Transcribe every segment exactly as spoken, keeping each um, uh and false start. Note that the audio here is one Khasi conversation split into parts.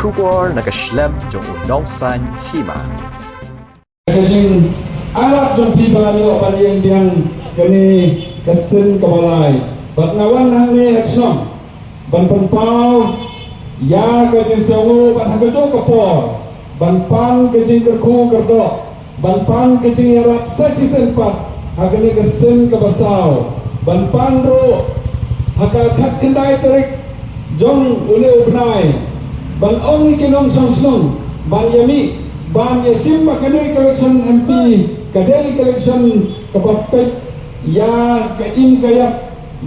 Khubor na ka shlem jong u Nongsaiñ Hima. Ka jingïarap jong phi ba la ïoh ban ïeng biang kane ka sien kaba lai. Bad nga wan hangne ha shnong ban pynpaw ïa ka jingsngew bad ha kajuh ka por ban pan ka jingkyrkhu kyrdoh, ban pan ka jingïarap sa shisien pat ha kane ka sien kaba saw, ban pan ruh ha ka khatkhyndai tarik jong une u bnai, ban ong ïa ki nongshong shnong ban ïa mih ban ïa shim ba kane ka election M P ka dei ka election kaba peit ïa ka im ka ïap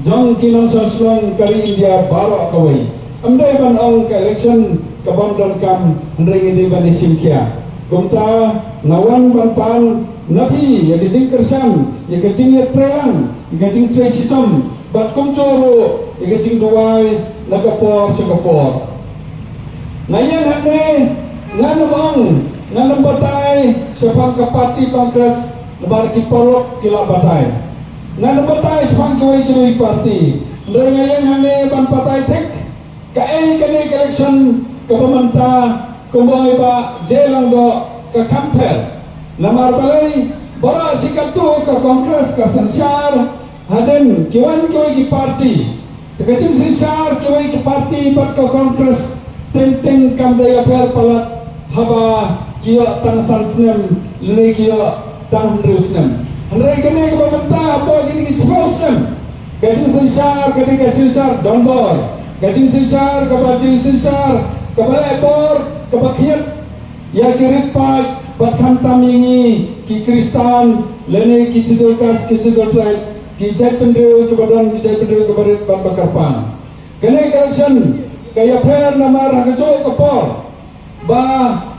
jong ki nongshong shnong ka ri India baroh kawei. Ym dei ban ong ka election ka bym donkam, hynrei ngi dei ban ïa shim khia. Kumta nga wan ban pan na phi ïa ka jingkyrshan, ïa ka jingïatreilang, ïa ka jingtrei shitom, bad kumjuh ruh ïa ka jingduwai na ka por sha ka por. Nga ïeng hangne, ngan ym ong, ngan ym batai shaphang ka party Congress, namar ki paralok ki la batai. Ngan ym batai shaphang kiwei kiwei party. Hynrei nga ïeng hangne ban batai thik kaei kane ka election kaba mynta, kumba ong i Bah J Lyngdoh, ka kham pher. Namar balei? Baroh shi katto ka Congress ka synshar hadien ki wan kiwei ki party. Te ka jingsynshar kiwei ki party bad ka Congress teng teng kam da ïapher palat haba ki ïoh tang san snem lane ki ïoh tang hynriew snem. Hynrei kane kaba mynta hapoh kine ki shiphew snem, ka jingsynshar ka dei ka synshar donbor, ka jingsynshar kaba jingsynshar kaba leh bor, kaba khñiot ïa ki rit paid bad khamtam ïa ngi ki Khristan lane ki Scheduled Caste, ki Scheduled Tribe, ki jaitbynriew kiba don, ki jaitbynriew kiba rit bad ba kyrpang. Kane ka election ka ïapher namar ha kajuh ka por ba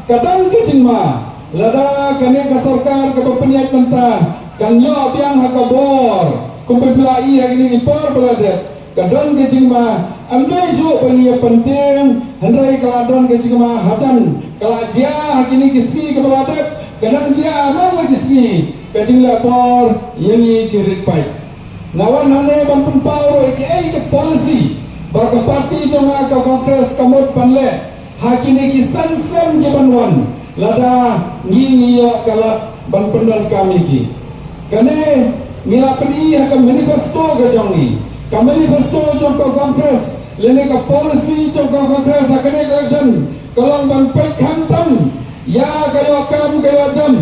ka don ka jingma lada kane ka sorkar kaba pynïaid mynta kan ïoh biang ha ka bor kumba phi la i ha kine ki por ba la dep. Ka don ka jingma, ym dei shuh ba ngi ïa pyntieng, hynrei ka la don ka jingma hajan, ka la jia ha kine ki sngi kiba la dep, ka dang jia man la ki sngi, ka jingleh bor ïa ngi ki rit paid. Nga wan hangne ban pynpaw ruh ïa kaei ka policy ba ka party jong nga ka Congress ka mut ban leh ha kine ki san snem ki ban wan, lada ngi, ngi ïoh ka lad ban pyndonkam ïa ki. Kane ngi la pyni ha ka manifesto ka jong ngi. Ka manifesto jong ka Congress lane ka policy jong ka Congress ha kane ka election ka long ban peit khamtam ïa ka ïoh kam ka ïoh jam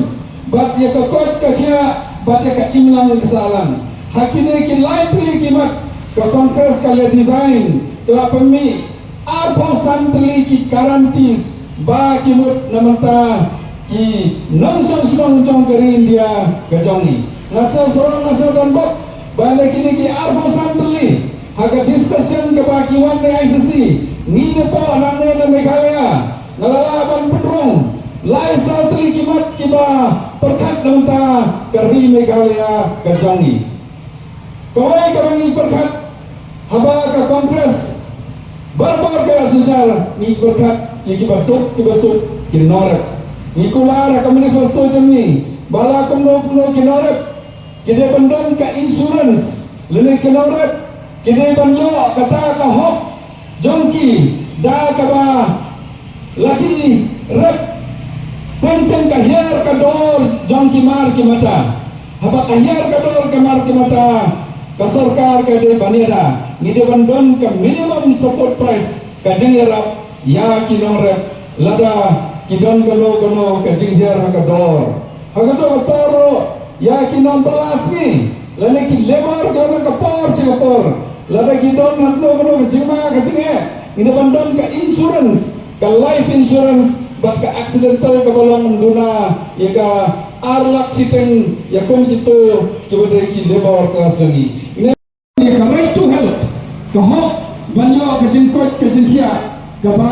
bad ïa ka koit ka khiah bad ïa ka imlang ka sahlang. Ha kine ki lai tylli ki mat ka Congress ka la design, ka la pynmih arphew san tylli ki guarantees ba ki mut na mynta ki nongshong shnong jong ka ri India ka jong ngi. Nga sngew sarong, nga sngew donbok ba na kine ki arphew san tylli ha ka discussion kaba ki wan na I C C, ngi napoh nangne na Meghalaya nga la lah ban pynrung lai saw tylli ki mat kiba pyrkhat na mynta ka ri Meghalaya ka jong ngi. Kawei kaba ngi pyrkhat haba ka Congress barabor ka la synshar, ngi pyrkhat ïa kiba duk kiba suk, ki nongrep. Ngi kular ha ka manifesto jong ngi ba la kumno kumno ki nongrep ki dei ban don ka insurance lane ki nongrep ki dei ban ïoh kata ka hok jong ki da kaba la ki rep teng teng ka hiar ka dor jong ki mar ki mata. Haba ka hiar ka dor ka mar ki mata, ka sorkar ka dei ban ïada, ngi dei ban don ka minimum support price, ka jingïarap ïa ki nongrep lada ki don kano kano ka jinghiar ha ka dor. Ha kajuh ka por ruh ïa ki nongbylla sngi lane ki labour kiba don ka por sha ka por, lada ki don ha kano kano ka jingma ka jingeh, ngi dei ban don ka insurance, ka life insurance bad ka accidental kaba long duna ïa ka ar lak shiteng ïa kum kito kiba dei ki labour class jong ngi. Ngi dei ïa ka right to health, ka hok ban ïoh ka jingkoit ka jingkhiah kaba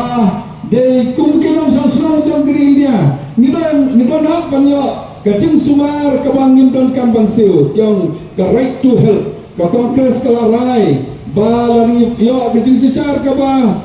dei kum ki nongshong shnong jong ka ri India. Ngi don, ngi don hok ban ïoh ka jingsumar kaba ngim donkam ban siew, ïa ka right to health. Ka Congress ka la rai ba lada ngi ïoh ka jingsynshar kaba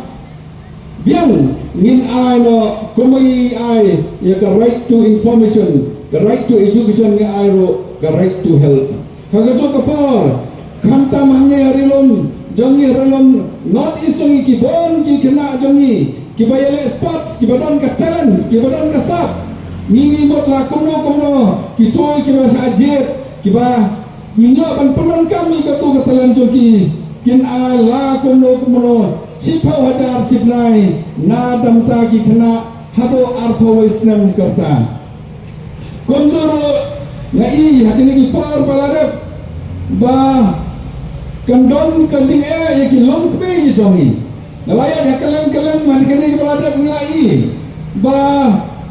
biang, ngin ai noh kumba ngi ai ïa ka right to information, ka right to education, ngi ai ruh ka right to health. Ha kajuh ka por, khamtam hangne ha ri lum jong ngi, ha ri lum North East jong ngi, ki bun ki khynnah jong ngi kiba ïaleh sports, kiba don ka talent, kiba don ka sap. Ngi ngi mut la kumno kumno kito kiba shah jied, kiba ngi ïoh ban pyndonkam ïa kato ka talent jong ki, kin ai la kumno kumno shiphew hajar shibnai na ka bynta ki khynnah haduh arphew wei snem ka rta. Kumjuh ruh nga i ha kine ki por ba la dep ba kan don ka jingeh ïa ki longkmie ki jong ngi. Nga la ïaid ha kylleng kylleng ha kine ki ba la dep, nga la i ba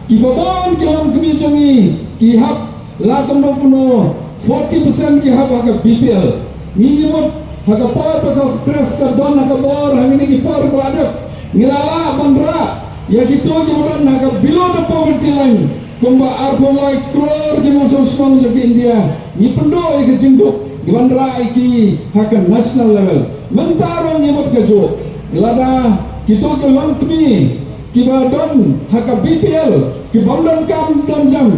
kiba bun ki longkmie jong ngi ki hap la kumno kumno, forty percent ki hap ha ka B P L. Ngi ngi mut ha ka por ba ka Congress ka don ha ka bor ha kine ki por ba la dep, ngi la lah ban rah ïa kito kiba don ha ka below the poverty line kumba arphew lai klur ki nongshong shnong jong ka India. Ngi pynduh ïa ka jingduk, ngi wanrah ïa ki ha ka national level. Mynta ruh ngi mut kajuh, lada kito ki longkmie kiba don ha ka B P L, ki bym don kam don jam,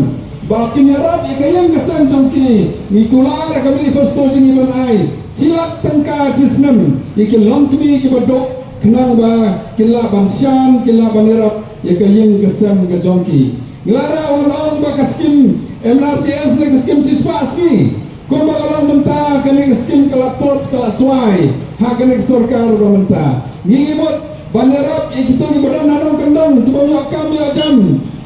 ba kin ïarap ïa ka ïing ka sem jong ki, ngi kular ha ka manifesto jong ngi ban ai shi lak tyngka shi snem ïa ki longkmie kiba duk, khnang ba kin lah ban shan, kin lah ban ïarap ïa ka ïing ka sem ka jong ki. Ngi la rah wan ong ba ka skim M N R G S ne ka skim shispah sngi, kumba ka long mynta, kane ka skim ka la tlot, ka la swai ha kane ka sorkar ba mynta. Ngi ngi mut ban ïarap ïa kito kiba don ha nongkyndong, kiba ïoh kam ïoh jam,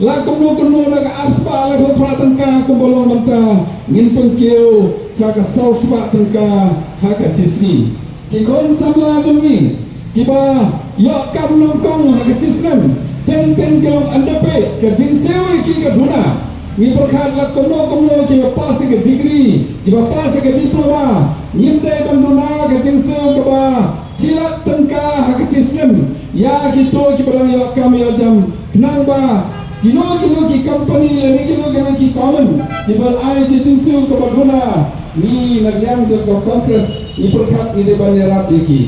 la kumno kumno na ka arspah laiphew phra tyngka kumba long mynta, ngin pynkiew sha ka sawspah tyngka ha ka shi sngi. Ki khun samla jong ngi kiba ïoh kam nyngkong ha ka shi snem, teng teng ki long underpaid, ka jingsiew ïa ki ka duna. Ngi pyrkhat la kumno kumno kiba pass ïa ka degree, kiba pass ïa ka diploma, ngim dei ban duna ka jingsiew kaba shi lak tyngka ha ka shi snem ïa kito kiba dang ïoh kam ïoh jam, khnang ba kino kino ki company lane kino kino ki common kiba ai ka jingsiew kaba duna, ngi na ka liang jong ka Congress ngi pyrkhat ngi dei ban ïarap ïa ki.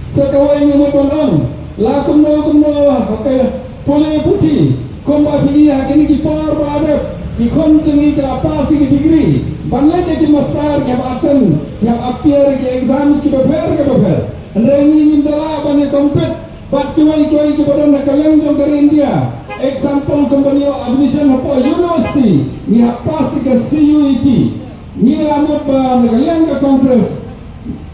Sa kawei ngi mut ban ong, la kumno kumno ha ka pule puthi, kumba phi i ha kine ki por ba la dep, ki khun jong ngi ki la pass ïa ki degree, ban leit ïa ki master, ki hap attend, ki hap appear ïa ki exams kiba pher kiba pher. Hynrei ngi ngim da lah ban ïa compete bad kiwei kiwei kiba don ha kylleng jong ka ri India. Example, kumba ngi ïoh admission hapoh university, ngi hap pass ïa ka C U E T. Ngi la mut ba na ka liang ka Congress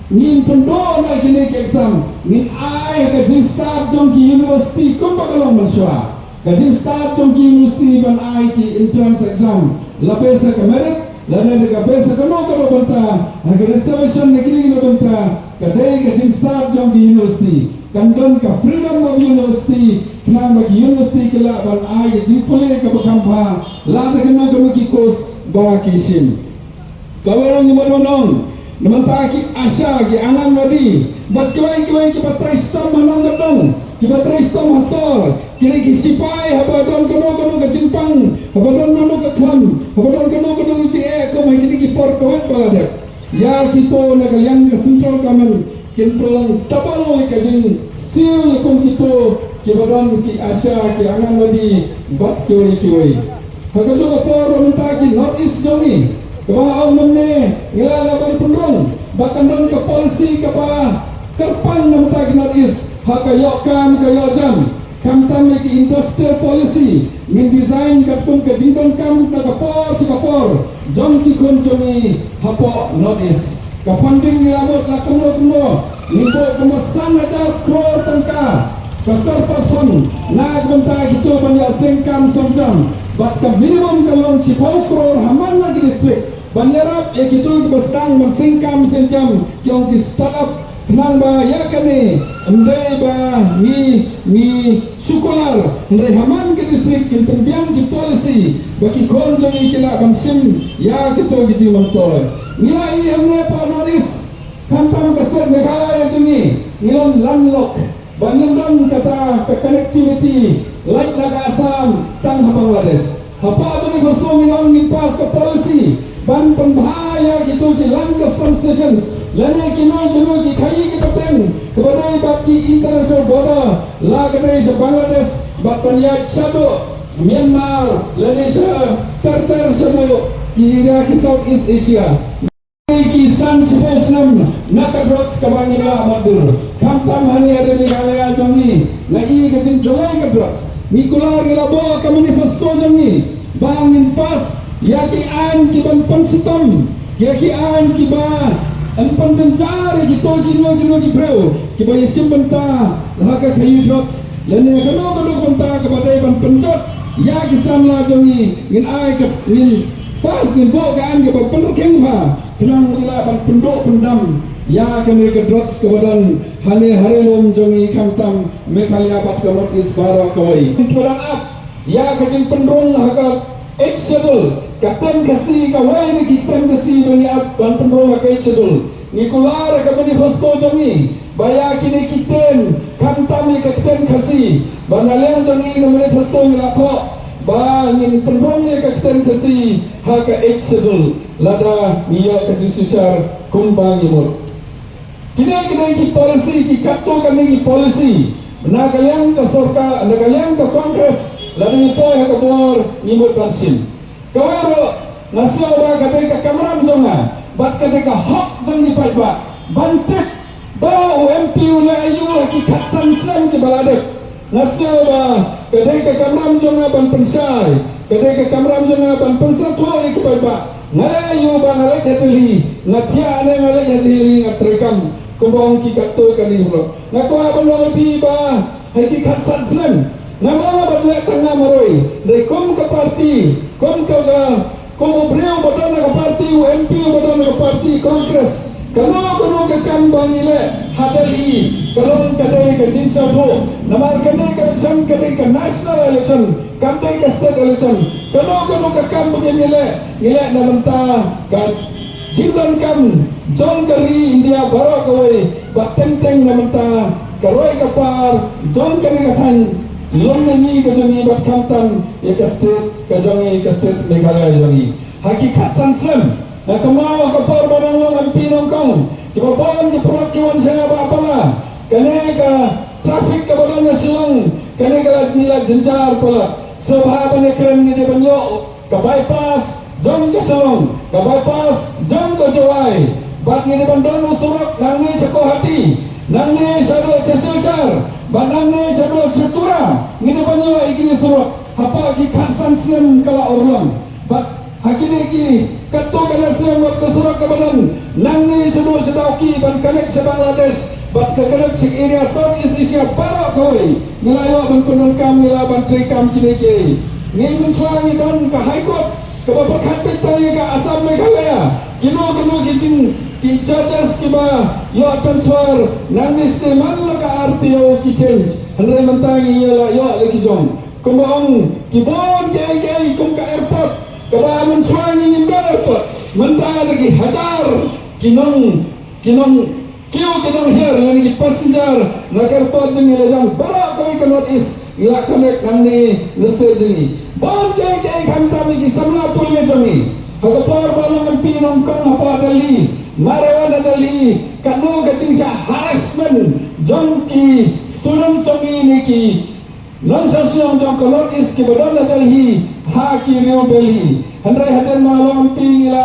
ngin pynduh noh ïa kine ki exam, ngin ai ha ka jingstad jong ki university kumba ka long mynshuwa. Ka jingstad jong ki university ban ai ki entrance exam, la base ha ka merit, lane da ka base ha kano kano bynta, ha ka reservation ne kine kine bynta, ka dei ka jingstad jong ki university. Kan don ka freedom of university, khnang ba ki university ki lah ban ai ka jingpule kaba kham bha, la da kano kano ki course ba ki shim. Kawei ruh ngi mut ban ong, na mynta ki ASHA, ki Anganwadi bad kiwei kiwei kiba trei shitom ha nongkyndong, kiba trei shitom ha sor, ki dei ki sipai, haba don kano kano ka jingpang, haba don kano ka khlam, haba don kano kano ka jingeh, kum ha kine ki por Covid ba la dep, ïa kito na ka liang ka central government kin pynlong double ka jingsiew ïa kum kito kiba don ki ASHA, ki Anganwadi bad kiwei kiwei. Ha kajuh ka por mynta ki North East jong ngi, kaba ong mynne ngi la lah ban pynrung ba kan don ka policy kaba kyrpang na mynta ki North East ha ka ïoh kam ka ïoh jam. Khamtam ïa ki industrial policy ngin design katkum ka jingdonkam na ka por sha ka por jong ki khun jong ngi hapoh North East. Ka funding ngi la mut la kumno kumno, ngi buh kumba san hajar klur tyngka ka Corpus Fund na ka bynta kito ban ïa seng kam seng jam, bad ka minimum ka long shiphew klur ha man la ki district ban ïarap ïa kito kiba sdang ban seng kam seng jam, ki ong ki start up, khnang ba ïa kane ym dei ba ngi, ngi shu kular, hynrei ha man ka district kin pynbiang ki policy ba ki khun jong ngi ki lah ban shim ïa kito ki jingmyntoi. Ngi la ïohi hangne hapoh North East, khamtam ka state Meghalaya jong ngi, ngi long landlocked. Ba ngim don kata ka connectivity, lait na ka Assam tang ha Bangladesh. Hapoh manifesto ngin ong ngin pass ka policy ban pynbha ïa kito ki land customs stations lane kino kino ki khaii ki pateng kiba dei bad ki international border, la ka dei sha Bangladesh bad ban ïaid shaduh Myanmar lane sha ter ter shaduh ki area ki South East Asia. Ki san shiphew snem na ka drugs kaba ngi la mutdur. Khamtam hangne ha ri Meghalaya jong ngi, nga i ka jingjulai ka drugs. Ngi kular, ngi la buh ka manifesto jong ngi ba ngin pass ïa ki aiñ ki ban pynshitom, ïa ki aiñ ki ban pynjynjar ïa kito kino kino ki briew ki ba ïashim bynta ha ka khaii drugs lane kano kano ka bynta kaba dei ban pynjot ïa ki samla jong ngi. Ngin ai ka, ngin pass, ngin buh ka aiñ kaba pynrkhing bha khnang ngi lah ban pynduh pyndam ïa kane ka drugs kaba don hangne ha ri lum jong ngi, khamtam Meghalaya bad ka North East baroh kawei. Kiba dang ap ïa ka jingpynrung ha ka Eighth Schedule, ka ktien Khasi kawei na ki ktien Khasi ba ngi ap ban pynrung ha ka Eighth Schedule. Ngi kular ha ka manifesto jong ngi ba ïa kine ki ktien, khamtam ïa ka ktien Khasi, ba na liang jong ngi na manifesto ngi la thoh ba ngin pynrung ïa ka ktien Khasi ha ka Eighth Schedule lada ngi ïoh ka jingshisha kumba ngi mut. Kine ki dei ki policy, ki katto katne ki policy na ka liang ka sorkar, na ka liang ka Congress, lada ngi poi ha ka bor ngi mut ban shim. Kawei ruh, nga sngew ba ka dei ka kamram jong nga bad ka dei ka hok jong ki paidbah ban tip ba u M P u leh aïu ha ki khatsan snem kiba la dep. Nga sngew ba ka dei ka kamram jong nga ban pynshai, ka dei ka kamram jong nga ban pynsngewthuh ïa ki paidbah. Nga leh aïu ba nga leit ha Delhi, nga thiah ne nga leit ha Delhi, nga treikam kumba ong ki katto katne ki briew. Nga kwah ban ong ïa phi ba ha ki khatsan snem ngam ong ba leh tang nga marwei, hynrei kum ka party, kum ka, ka kum u briew ba don ha ka party, u M P ba don ha ka party Congress, kano kano ka kam ba ngi leh ha Delhi ka long ka dei ka jingsngewthuh. Namar kane ka election ka dei ka national election, kam dei ka state election. Kano kano ka kam ba ngi leh, ngi leh na bynta ka jingdonkam jong ka ri India baroh kawei, bad teng teng na bynta ka roi ka par jong kane ka thaiñ lum na ngi ka jong ngi bad khamtam ïa ka state ka jong ngi, ka state Meghalaya jong ngi. Ha ki khatsan snem nga kynmaw ha ka por ba nga dang long M P nyngkong, kiba bun ki paralok ki wan sha nga ba pala kane ka traffic kaba don ha Shillong, kane ka la, ngi la jynjar palat. Sngewbha ban ïakren, ngi dei ban ïoh ka bypass jong ka Shillong, ka bypass jong ka Jowai. Bad ngi dei ban don u surok nangne sha Guwahati, nangne shaduh sha Silchar, bad nangne shaduh sha Tura. Ngi dei ban ïoh ïa kine surok. Hapoh ki khatsan snem ka la urlong. Bad ha kine ki katto katne snem wat ka surok kaba don nangne shaduh sha Dawki ban connect sha Bangladesh bad ka connect sha area South East Asia baroh kawei, ngi la ïoh ban pyndonkam, ngi la ban treikam kine kiei. Ngi mynshuwa ngi don ka High Court kaba pyrkhat beit tang ïa ka Assam Meghalaya. Kino kino ki jing, ki judges kiba ïoh transfer nangne sha man la ka R T O ki change. Hynrei mynta ngi ïa la ïoh la ki jong. Kumba ong, ki bun kiei kiei kum ka airport, kaba mynshuwa ngi ngim don airport, mynta da ki hajar ki nong, ki nong, kiew ki nong hiar lane ki passenger na ka airport jong ngi la jan. Baroh kawei ka North East ngi la connect nangne na state jong ngi. Bun kiei kiei khamtam ïa ki samla pulia jong ngi. Ha ka por ba long M P nyngkong hapoh Delhi, mar wan na Delhi, katno ka jingshah harassment jong ki students jong ngi ne ki nongshong shnong jong ka North East kiba don ha Delhi, ha ki riew Delhi. Hynrei hadien ba nga long M P ngi la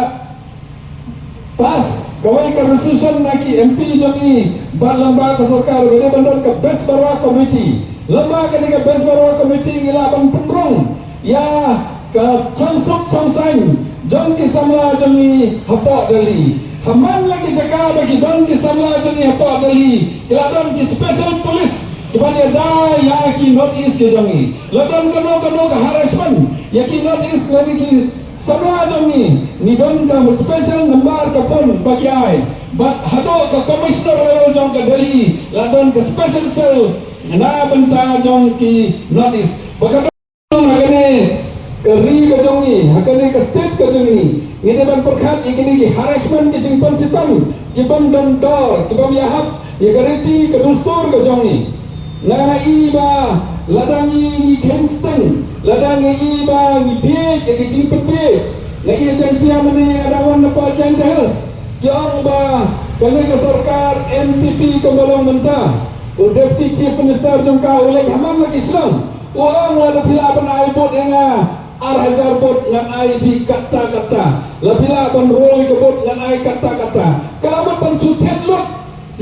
pass kawei ka resolution na ki M P jong ngi bad lyngba ka sorkar ba dei ban don ka Best Barua Committee. Lyngba kane ka Best Barua Committee ngi lah ban pynrung ïa ka chongsuk chongsaiñ jong ki samla jong ngi hapoh Delhi. Ha man la ki jaka ba ki don ki samla jong ngi hapoh Delhi, ki la don ki special police kiban ïada ïa ki North East ki jong ngi. La don kano kano ka harassment ïa ki North East lane ki samla jong ngi, ngi don ka special number ka phone ba ki ai. Bad haduh ka commissioner level jong ka Delhi la don ka special cell na bynta jong ki North East. Ba ka Ha kane ka ri ka jong ngi, ha kane ka state ka jong ngi, ngi dei ban pyrkhat ïa kine ki harassment, ki jingpynshitom, ki bym don dor, ki bym ïahap ïa ka riti ka dustur ka jong ngi. Nga i ba lada ngi, ngi kheiñ sting, lada ngi i ba ngi bieit ïa ki jingpynbieit. Nga i Jaiñtia mynne nga dang wan na Port Jaiñtia Hills, ki ong ba kane ka sorkar N P P kumba long mynta, u Deputy Chief Minister jong ka u leit ha man la ki shnong. U ong lada phi lah ban ai vote ïa nga ar hajar vote ngan ai phi katta katta. Lada phi lah ban roi ka vote ngan ai katta katta. Ka la mut ban shu thied lut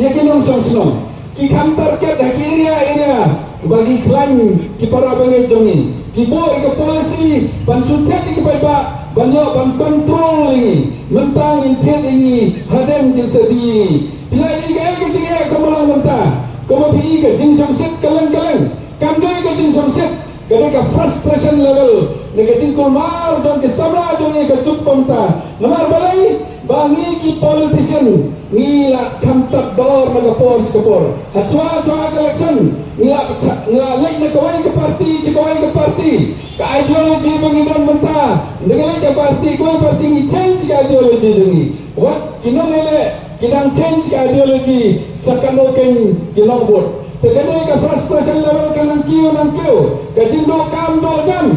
ïa ki nongshong shnong. Ki kham target ha ki area area ba ki khlaiñ ki para bangeit jong ngi. Ki buh ïa ka policy ban shu thied ïa ki paidbah ban ïoh ban control ïa ngi. Mynta ngin thied ïa ngi hadien kin sa die ïa ngi. Phi la ïohi kaei ka jingeh kaba long mynta? Kumba phi ïohi ka jingsngewsih ka leng ka leng. Kam dei ka jingsngewsih, ka dei ka frustration level ne ka jingkulmar jong ki samla jong ngi ka juk mynta. Namar balei? Ba ngi ki politician ngi la kham tad dor na ka por sha ka por. Ha shuwa shuwa ka election ngi la pcha-, ngi la leit na kawei ka party sha kawei ka party. Ka ideology ba ngi don mynta, ngi leit ka party kawei party ngi change ka ideology jong ngi. Wat ki nongïaleh ki dang change ka ideology sa katno keiñ ki nongbud. Te kane ka frustration level ka nang kiew nang kiew, ka jingduh kam duh jam,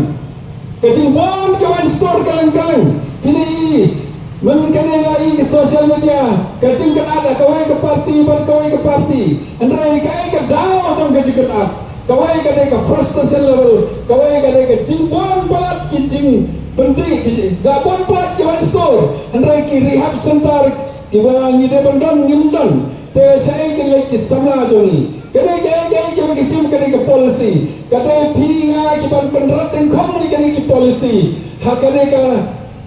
ka jingbun ka wine store ka leng ka leng. Phi ïohi mynta kane la ïohi ka social media, ka jingkynad ha kawei ka party bad kawei ka party. Hynrei kaei ka daw jong ka jingkynad? Kawei ka dei ka frustration level, kawei ka dei ka jingbun palat ki jingpyndih, ki jing-, ka bun palat ki wine store. Hynrei ki rehab center kiba ngi dei ban don ngim don. Te shaei kin leit ki samla jong ngi? Ka dei kaei kaei kiba ki shim, ka dei ka policy. Ka dei phi nga ki ban pynrap dyngkhong ïa kane ki policy. Ha kane ka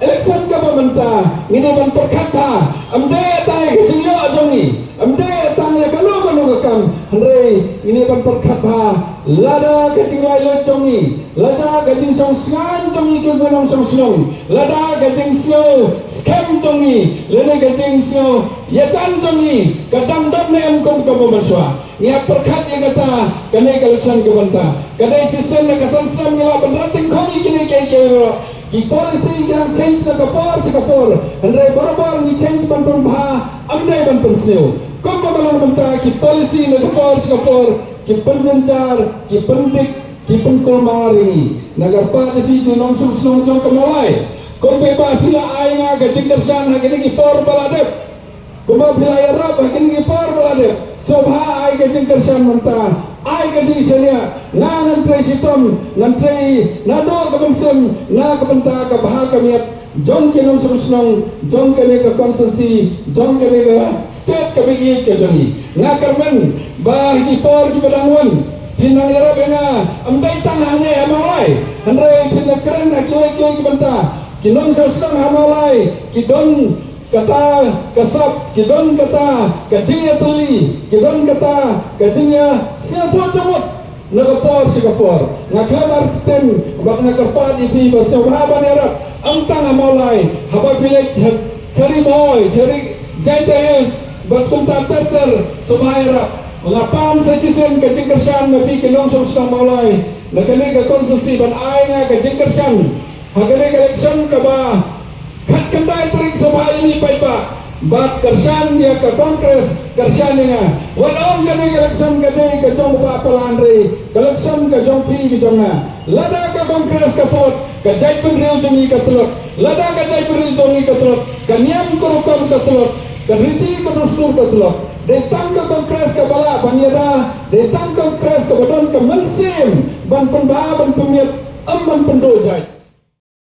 election kaba mynta ngin ïa ban pyrkhat bha. Ym dei tang ïa ka jingïoh jong ngi, ym dei tang ïa kano kano ka kam, hynrei ngin ïa ban pyrkhat bha lada ka jinglai luid jong ngi, lada ka jingsngewsih jong ngi ki nongshong shnong, lada ka jingsngewsih skhem jong ngi, lane ka jingsngewsih ïajan jong ngi ka dang don ne em kum kaba mynshuwa. Ngi hap pyrkhat ïa kata, kane ka election ka mynta. Ka dei shisien na ka san snem ngi lah ban rat dyngkhong ïa kine kiei kiei baroh. Ki policy ki dang change na ka por sha ka por. Hynrei barabor ngi change ban pynbha, ym dei ban pynsniew. Kumba ka long mynta, ki policy na ka por sha ka por ki pynjynjar, ki pyndik, ki pynkulmar ïa ngi. Nga kyrpad ïa phi ki nongshong shnong jong ka Mawlai, kumba ba phi la ai nga ka jingkyrshan ha kine ki por ba la dep. Kumba phi la ïarap ha kine ki por ba la dep, sngewbha ai ka jingkyrshan mynta, ai ka jingshaniah. Nga ngan trei shitom, ngan trei naduh ka mynsiem na ka bynta ka bha ka miat jong ki nongshong shnong jong kane ka constituency, jong kane ka state kaba ïeit ka jong ngi. Nga kyrmen ba ha ki por kiba dang wan phin nang ïarap ïa nga, ym dei tang hangne ha Mawlai, hynrei phin nang kren ha kiwei kiwei ki bynta. Ki nongshong shnong ha Mawlai ki don kata ka sap, ki don kata ka jingïatylli, ki don kata ka jingïasngewthuh jingmut na ka por sha ka por. Nga khlem artatien bad nga kyrpad ïa phi ba sngewbha ban ïarap, ym tang ha Mawlai, haba phi leit sha, sha Ri Bhoi, sha Ri Jaintia Hills bad kumta ter ter, sngewbha ïarap. Nga pan sa shisien ka jingkyrshan na phi ki nongshong shnong Mawlai na kane ka constituency ban ai nga ka jingkyrshan ha kane ka election kaba khatkhyndai tarik, sngewbha ïa ngi paidbah bad kyrshan ïa ka Congress, kyrshan ïa nga. Wat ong kane ka election ka dei ka jong u Bah Palandri, ka election ka jong phi ka jong nga. Lada ka Congress ka tlot, ka jaitbynriew jong ngi ka tlot. Lada ka jaitbynriew jong ngi ka tlot, ka niam ka rukom ka tlot, ka riti ka dustur ka tlot. Dei tang ka Congress kaba lah ban ïada, dei tang Congress kaba don ka mynsiem ban pynbha ban pynmiat, ym ban pynduh jait.